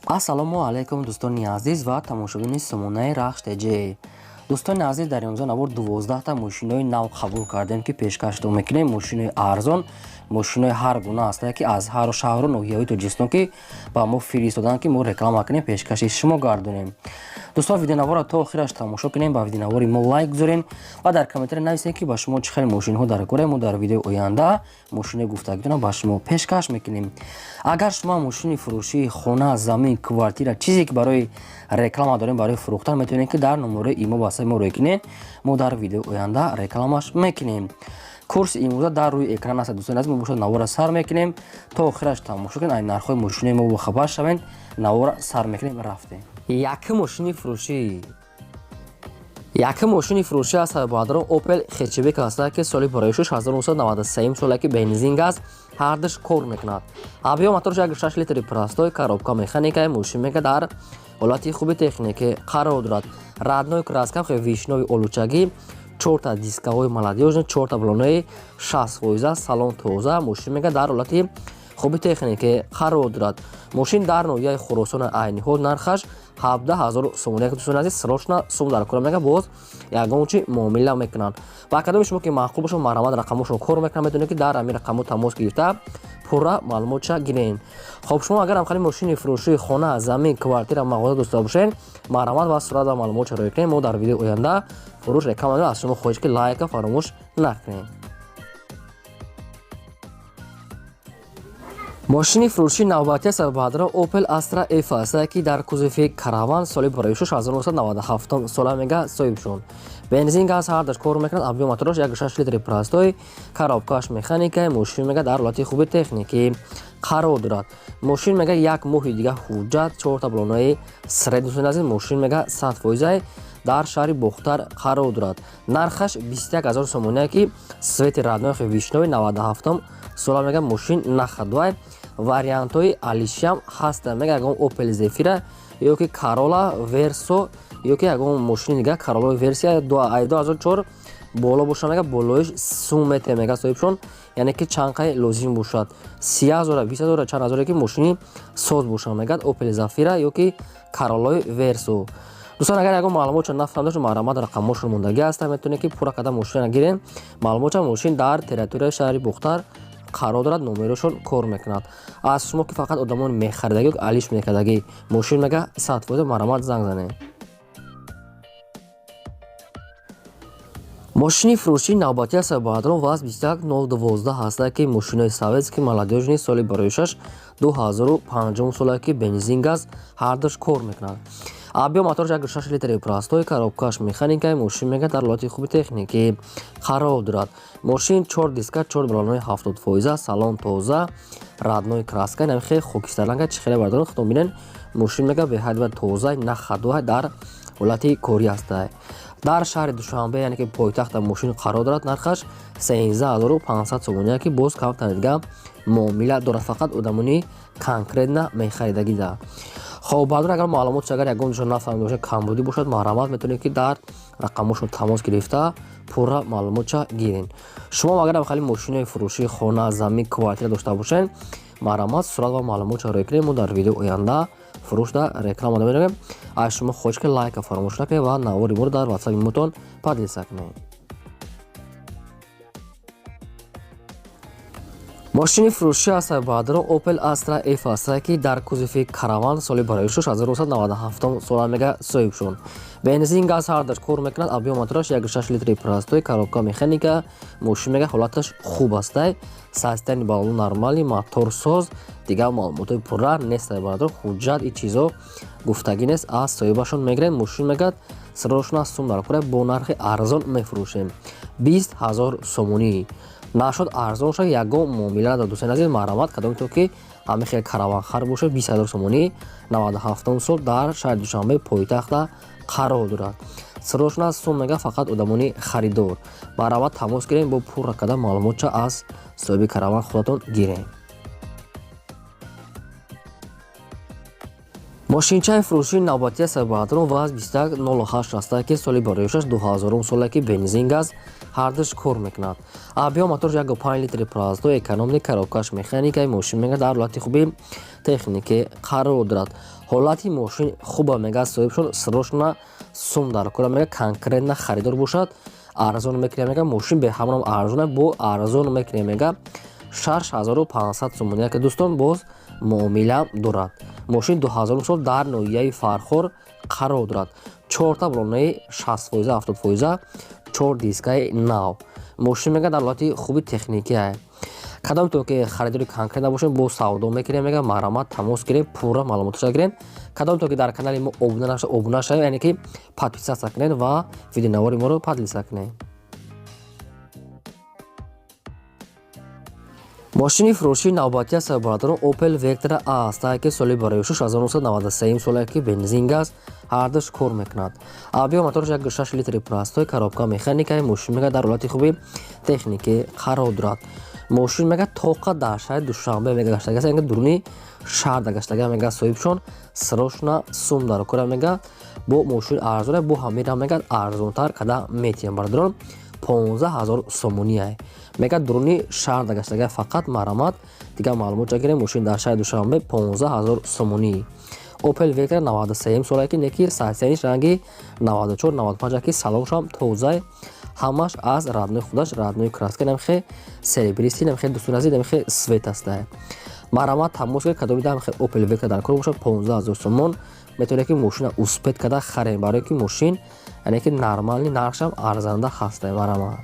Ассалому алайкум, дӯстони азиз ва тамошобини сомонаи Рахш ТЖ. Дӯстони азиз, дар имрӯза навор 12та мошинои нав қабул кардем, ки пешкаштон мекунем. Мошинои арзон, мошинои ҳар гуна ҳастае, ки аз ҳар шаҳру ноҳияҳои Тоҷикистон ки ба мо фиристоданд, ки мо реклама кунем, пешкаши шумо гардонем. Дӯстон, видеонаворро то охираш тамошо кунем, ба видеонавори мо лайк гузорем ва дар комментария нависем, ки ба шумо чӣ хел мошинҳо дар кора. Мо дар видеои оянда мошинои гуфтагитонро ба шумо пешкаш мекунем. Агар шумо мошини фурӯшии хона, замин, квартира, чизе ки барои реклама дорем, барои фурӯхтан, метавонед, ки дар номерои имо васаи мо рӯй кунед. Мо дар видеои оянда рекламаш мекунем. Курси имрӯза дар рӯи экран аст. Дӯстони азиз, мо бошад навора сар мекунем, то охираш тамошо кунед, ай нархҳои мошинои мо бохабар шавед. Навора сар мекунем, рафтем. Якум мошини фурӯшӣ, якум мошини фурӯшӣ аст, бародарон, Opel хэтчбек аст, ки соли бароишуш 1993 сола, ки бензин, газ ҳардуш кор мекунад. Объём моторш 1,6 литри простой, коробка механика. Мошин мега дар ҳолати хуби техникӣ қарор дорад. Родной краска, вишнёвый, олучагӣ, чорта дискаҳои молодёжный, чорта баллонаи 60%, салон тоза. Мошин мега дар ҳолати хуби техникӣ қарор дорад. Мошин дар ноҳияи Хуросон, айни ҳол нархаш 17 000 сомонӣ. Дӯстони азиз, срочно сум дар кора, мега боз ягон чи муомила мекунанд. Ва кадоми шумо ки маъқул бошад, марҳамат, рақамошон кор мекунанд, метавонед, ки дар ҳамин рақамҳо тамос гирифта, пурра маълумотша гирем. Хоб, шумо агар ҳамхели мошини фурӯшии хона, замин, квартира, мағоза дошта бошед, марҳамат ва сурат ва маълумотша рӯй кунед. Мо дар видеои оянда фурӯш реклама. Аз шумо хоҳиш, ки лайка фаромӯш накунед. Мошини фурӯшии навбатӣ аст, бародарон, Opel Astra F аст, ки дар кузови караван, соли бароишуш 1997 сола, мега соҳиб шуд. Бензин, газ ҳардаш кор мекунад. Объём мотораш 1,6 литри простой, коробкаш механика. Мошин мега дар ҳолати хуби техникӣ қарор дорад. Мошин мега як моҳи дига ҳуҷҷат, чорта баллонаи средний. Азиз, мошин мега 100%, дар шаҳри Бохтар қарор дорад. Нархаш 21 000 сомония, ки цвети родной, вишнёвый, 97 сола. Мега мошин нахадвай, вариантҳои алишиам ҳастанд. Мега ягон Opel Zafira ё ки Corolla Verso ё ки ягон мошини дига, Corolla версия 2004 боло боша, мега болоиш сум мете, мега соҳибшон, яъне ки чанд қай лозим бошад, 30 ҳазора, 20 ҳазора, чанд ҳазоре ки мошини соз боша, мегӯяд Opel Zafira ё ки Corolla Verso. Дӯстон, агар ягон маълумотшо нафаҳмда, марҳамат, рақамҳошон мондагӣ ҳастанд, метавонед, ки пурра карда мошина гирем. Маълумотша, мошин дар территорияи шаҳри Бохтар қарор дорад, номерошон кор мекунад. Аз шумо ки фақат одамони мехаридагӣ, алиш мекардагӣ, мошин мега 100%, марҳамат, занг занед. Мошини фурӯшии навбатӣ аст, бародарон, ВАЗ 21012 ҳаста, ки мошинои советский, молодёжный, соли бароишаш 2005 сола, ки бензин, газ ҳардуш кор мекунад. Объём моторш 1,6 литри простой, коробкаш механика. Мошин мега дар ҳолати хуби техникӣ қарор дорад. Мошин чор диска, чор баллонаи 70%, салон тоза, родной краска, инам хеле хокистарранга. Чӣ хеле, бародарон, худтон бинед. Мошин мега беҳад ва тоза, нахадуа, дар ҳолати корӣ ҳаста. Дар шаҳри Душанбе, яъне ки пойтахта, мошин қарор дорад. Нархаш 13 500 сомония, ки боз камтар дига муомила дорад, фақат одамони конкретно мехаридагида. Хоб, баъдон агар маълумотш агар ягон ҷо нафаҳмида бошад, камбудӣ бошад, марҳамат, метавонед, ки дар рақамҳошон тамос гирифта, пурра маълумотша гиред. Шумо агар хеле мошинои фурӯшии хона, замин, квартира дошта бошед, марҳамат, сурат ва маълумотша рӯй кунед. Мо дар видеои оянда фурӯшда реклама намедонем. Аз шумо хоҳиш, ки лайка фаромӯш накунед ва навори моро дар ватсапи мотон поделиться кунед. Мошини фурӯшӣ аст, бародарон, Opel Astra F аст, ки дар кузови караван, соли бароишуш 1997 сола, мега соҳиб шуд. Бензин, газ ҳардаш кор мекунад. Объём мотораш 1,6 литри простой, коробка механика. Мошин мега ҳолаташ хуб астай, состояние баллон нормальный, мотор соз. Дигар маълумотҳои пурра нестай, бародар, ҳуҷҷат и чизо гуфтагӣ нест, аз соҳибашон мегирем. Мошин мегӯяд сиррошон аз сум дар кора, бо нархи арзон мефурӯшем, 20 000 сомонӣ. Нашуд, арзон шуд, ягон муомила надорад. Дӯстони азиз, марҳамат, кадоме то ки ҳамин хел караванхар бошад, 20 000 сомонӣ, 97 сол, дар шаҳри Душанбе, пойтахта қарор дорад. Сиррошон аз сум, мега фақат одамони харидор, марҳамат, тамос гирем, бо пурра карда маълумотча аз соҳиби караван худатон гирем. Мошинчаи фурӯшии навбатӣ аст, бародарон, ВАЗ 2108 аста, ки соли бароишаш 2000 сола, ки бензин, газ ҳардуш кор мекунад. Объём моторш 1,5 литри простой, экономный, коробкаш механикаи. Мошин мега дар ҳолати хуби техникӣ қарор дорад. Ҳолати мошин хуба, мега соҳибшон. Срочно сум дар кора, мега конкретно харидор бошад, арзон мекунем, мега мошин беҳамром арзона, бо арзон мекунем, мега 6500 сомонӣ, яке дӯстон, боз муомила дорад. Мошин 2000 сол, дар ноҳияи Фархор қарор дорад. Чорта балонаи 60%, 70%, чор дискаи нав. Мошин мега дар ҳолати хуби техникия. Кадомтон ки харидори конкрет набошем, бо савдо мекунем, мега марҳамат, тамос гирем, пурра маълумоташа гирем. Кадомтон ки дар канали мо обуна наша, обуна шавем, яъне ки подписаться кунед ва видеонавори моро поделиться кунед. Мошини фурӯшии навбатӣ аст, бародарон, Opel Vectra A аст, ки соли барои 1993 соле, ки бензин, газ ҳардуш кор мекунад. Объём моторш 1,6 литри простой, коробка механикаи. Мошин мега дар ҳолати хуби техникӣ қарор дорад. Мошин мега тоқа дар шаҳри Душанбе мега гаштага, яъне дуруни шаҳр да гаштага, мега соҳибшон. Срочно сум дар кора, мега бо мошин арзона, бо ҳамира мега арзонтар када метиҳам, бародарон, 15 ҳазор сомоние, мега дуруни шаҳр да гаштага фақат. Марҳамат, дигар маълумот гирем. Мошин дар шаҳри Душанбе 15 ҳазор сомонӣ. Opel Vectra 93 солае, ки неки сарсениш ранги 94, 95, ки салоншам тозай, ҳамаш аз родной худаш, родной краска, намхе серебристый, намхе, дӯстони азиз, намхе свет аста. Марҳамат, тамос гиред. Кадоми дамхе Opel Vectra дар кор бошад, 15 ҳазор сомон метавонед ки мошина успеть када харем, барое ки мошин яъне ки нормальный, нархшам арзанда ҳаста. Марҳамат.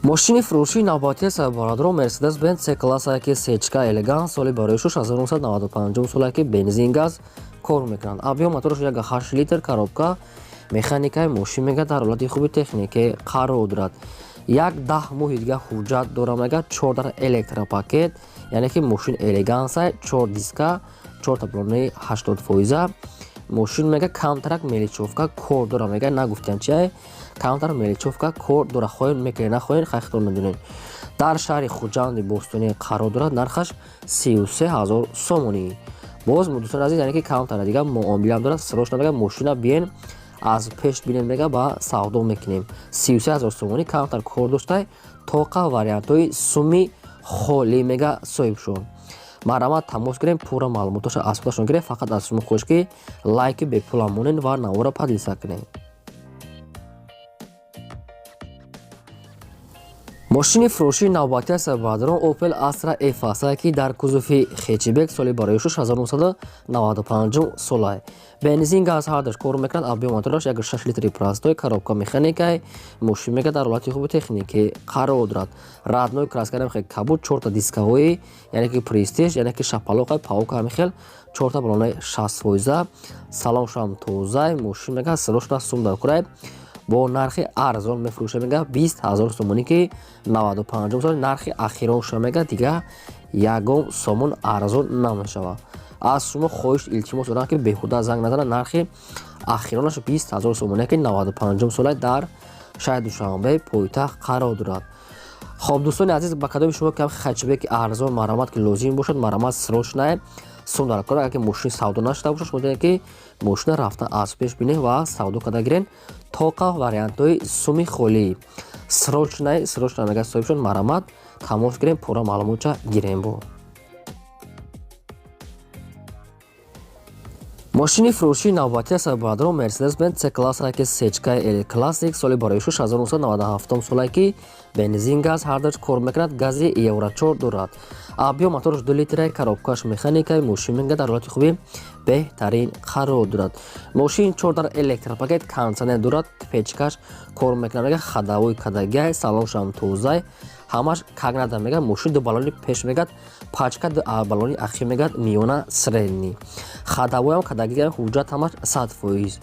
Мошини фурӯшии навбатӣ аст, бародарон, Mercedes Benz C класса, ки сечка элеганс, соли барои 1995 соле, ки бензин, газ кор мекунанд. Объём мотораш 1,8 литр, коробка механикаи. Мошин мега дар ҳолати хуби техникӣ қарор дорад. Як 10 моҳи дига ҳуҷҷат дора, мега чордар электропакет, яъне ки мошин элегансай, чор диска, чорта балонаи 80%. Мошин мега камтарак мелочёвка кор дора, мега нагуфтиям чиай, камтар мелочёвка кор дора. Хоҳен мекунед, нахоҳен, хайхтон медонед. Дар шаҳри Хуҷанди бостонӣ қарор дорад. Нархаш 33 ҳазор сомонӣ. Боз, дӯстони азиз, яъне ки камтара дига муомилаам дорад. Срочно мега мошина биен, аз пеш бинем, мега ба савдо мекунем. 33 ҳазор сомонӣ, камтар кор доштай, тоқа вариантҳои суми холӣ, мега соҳибшон. Марҳамат, тамос гирем, пурра маълумотоша аз худашон гирем. Фақат аз шумо хоҳиш ки лайки бепулам монед ва навора поделиться кунед. Мошини фурӯшии навбатӣ аст, бародарон, Opel Astra F аст, ки дар кузови хэтчбек, соли барои 1995 солай, бензин, газ ҳардуш кор мекунад. Объём мотораш 1,6 литри простой, коробка механикай. Мошин мега дар ҳолати хуби техникӣ қарор дорад. Родной краска, намхел кабуд, чорта дискаҳои, яъне ки престиж, яъне ки шапалоқай, паука, ҳамихел, чорта балонаи 60%, салоншам тозай. Мошин мега срочно сум дар курай, бо нархи арзон мефурӯша, мега 20 ҳазор сомонӣ, ки 95 сол. Нархи ахиронша, мега дига ягон сомон арзон намешавад. Аз шумо хоҳиш, илтимос дорам, ки беҳуда занг назанад. Нархи ахиронаш 20 ҳазор сомонӣ, ки 95 сола, дар шаҳри Душанбе, пойтахт қарор дорад. Хоб, дӯстони азиз, ба кадоми шумо кам хэтчбеки арзон, марҳамат, ки лозим бошад, марҳамат, срочно сум дар кор. Агар ки мошин савдо нашуда бошад, шумо метавонед ки мошина рафта аз пеш бинед ва савдо карда гирен. Тоқа вариантҳои суми холӣ, срочно, срочно, мега соҳибшон. Марҳамат, тамос гирем, пурра маълумотча гирем. Бо мошини фурӯшии навбатӣ аст, бародарон, Mercedes Benz C класса, ки сечкаи L Classic, соли барои 1997 солае, ки бензин, газ ҳардуш кор мекунад, гази Евро 4 дорад. Объём мотораш 2 литра, коробкаш механикаи. Мошин мега дар ҳолати хуби беҳтарин қарор дорад. Мошин чордар электропакет, кондитсионер дорад, печкаш кор мекунад, мега ходовой кадагиай, салоншам тозай, ҳамаш как надо. Мега мошин ду балони пеш мегад пачка, ду балони ахир мегад миёна, средний, ходовойам кадагиай, ҳуҷҷат ҳамаш 100%.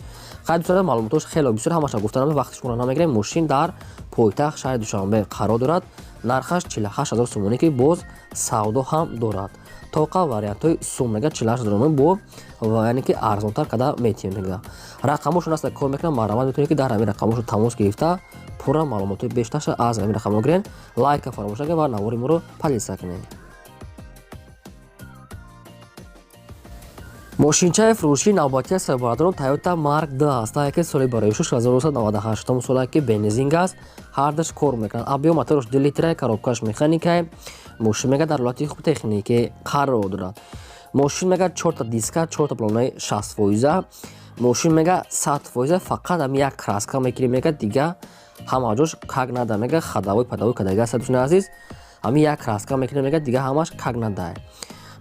Хай, дӯстони, маълумотош хело бисёр, ҳамаша гуфтанам, вақти шуморо намегирем. Мошин дар пойтахт шаҳри Душанбе қарор дорад. Нархаш 48 ҳазор сомонӣ, ки боз савдо ҳам дорад. Тоқа вариантҳои сум, мега 48 ҳазор сомонӣ, бо яъне ки арзонтар када метиҳем, мега рақамошон аст, кор мекунам. Марҳамат, метавонед ки дар ҳамин рақамошон тамос гирифта, пурра маълумотҳои бештарша аз ҳамин рақамҳо гирен. Лайка фаромӯш накунед ва навори моро поделиться кунед. Мошинчаи фурӯшии навбатии сабардорон Toyota Mark II аст, ки соли барои 1998 сола, ки бензин газ ҳардаш кор мекунад. Объём мотораш 2 литра, коробкаш механикай. Мошин мега дар ҳолати хуб техникӣ қарор дорад. Мошин мега 4та диска, 4та баллонаи 60%. Мошин мега 100%, фақат ҳами як краска мекунем, мега дига ҳама ҷош как нада, мега ходовой падовой кадага аст, дӯстони азиз. Ҳами як краска мекунем, мега дига ҳамаш как нада.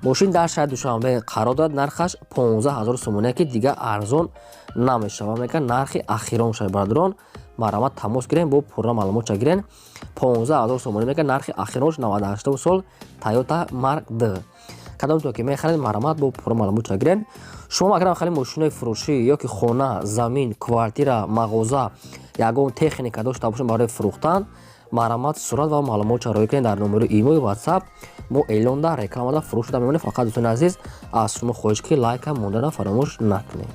Мошин дар шаҳри Душанбе қарор дорад, нархаш 15 000 сомоне, ки дига арзон намешавад, мега нархи ахирон шавад. Бародарон, марҳамат, тамос гирем, бо пурра маълумотша гирен. 15 000 сомонӣ мега нархи ахиронш, 98 сол Toyota Mark II. Кадомтон ки мехаред, марҳамат, бо пурра маълумотша гирен. Шумо агар хали мошинои фурӯшӣ ё ки хона, замин, квартира, мағоза, ягон техника дошта бошед барои фурӯхтан, марҳамат, сурат ва маълумотша роӣ кунед дар номери имои WhatsApp. Мо эълонда, рекламада фурӯш шуда мемонем. Фақат, дӯстони азиз, аз шумо хоҳиш, ки лайка мондана фаромӯш накунед.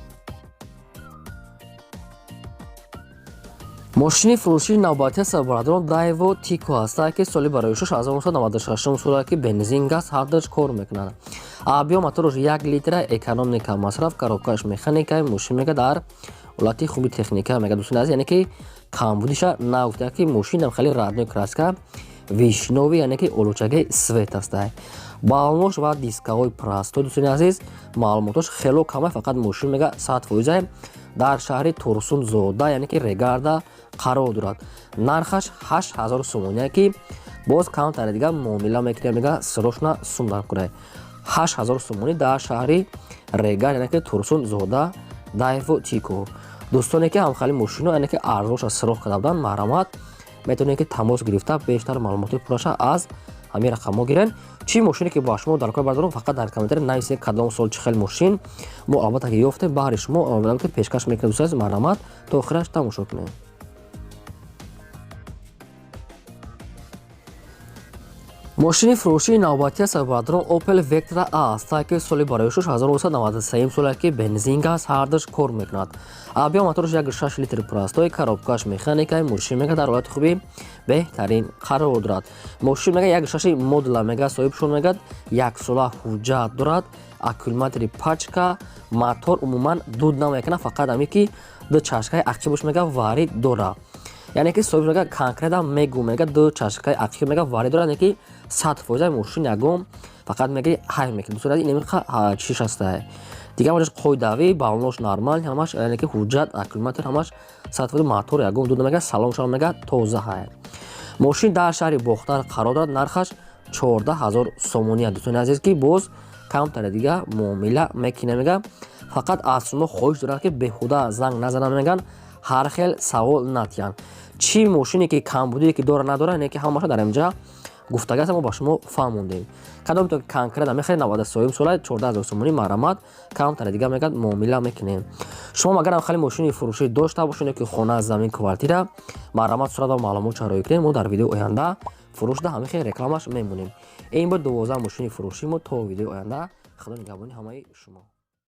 Мошини фурӯшии навбатии сабарадорон Дайво Тико ҳаста, ки соли барои 1996 сола, ки бензин газ ҳардаш кор мекунад. Объём мотораш 1 литра, экономика масраф, коробкаш механика. Мошин мега дар ҳолати хуби техника, мега, дӯстони азиз, яъне ки камбудиша нагуфта, ки мошинам хеле родной краска, вишнёвый, яъне ки олучаги свет аста. Баллонош ва дискаҳои простой. Дӯстони азиз, маълумотош хело камай, фақат мошин мега 100%. Дар шаҳри Турсунзода, яъне ки Регарда қарор дорад. Нархаш 8000 сомония, ки боз камтаре дига муомила мекунем, мега срочно сум дар кунай. 8000 сомонӣ дар шаҳри Регар, яъне ки Турсунзода, Дайво Тико. Дӯстоне ки ҳамхали мошино, яъне ки арзонша сироҳ карда буданд, марҳамат, метавонед ки тамос гирифта бештар маълумоти пурраша аз ҳамин рақамҳо гирен. Чӣ мошине ки ба шумо дар кор, бардорам, фақат дар комментария нависед кадом сол, чӣ хел мошин. Мо албатта ки ёфтем, баҳри шумо ки пешкаш мекунем. Дӯстони азиз, марҳамат, то охираш тамошо кунед. Мошини фурӯшии навбатии сабадрон Opel Vectra A аст, ки соли барои 1993 сола, ки бензин газ ҳардаш кор мекунад. Объём мотораш 1,6 литр, простой, коробкаш механика. Мошин мега дар ҳолати хуби беҳтарин қарор дорад. Мошин мега 1,6 модула, мега соҳибшон мега яксола ҳуҷҷат дорад, аккумулятори пачка, мотор умуман дуд намекунад, фақат ҳаме ки ду чашкаи ақибаш мега варид дорад. Яъне ки соҳиб мега конкретно мегу, мега ду чашкаи ақиб мега варид дорад, яъне ки 100% мошин ягон, фақат мега ҳай мекунад. Дӯстони азиз, инамиқа чиш ҳастае. Дигар ҳамаш қоидавӣ, баллонош нормал ҳамаш, яъне ки ҳуҷҷат, аккумулятор ҳамаш 100%, мотор ягон дуд намега, салоншам мега тоза ҳай. Мошин дар шаҳри Бохтар қарор дорад, нархаш 14 000 сомония, дӯстони азиз, ки боз камтаре дига муомила мекунем, мега фақат аз шумо хоҳиш дорад, ки беҳуда занг назананд, меган ҳар хел савол натиҳанд. Чӣ мошине ки камбудие ки дора, надора, не ки ҳамаша дар инҷа гуфтагаст, мо ба шумо фаҳмондем. Кадом то конкретно мехаред, 93 сола, 14 000 сомонӣ, марҳамат, камтаре дига мегӯяд муомила мекунем. Шумо агарам хеле мошини фурӯшӣ дошта бошед ё ки хона, замин, квартира, марҳамат, сурат ва маълумот чароӣ кунед. Мо дар видеои оянда фурӯшда ҳамин хел рекламаш мемонем. Ин буд 12 мошини фурӯшӣ мо. То видеои оянда, худо нигаҳбони ҳамаи шумо.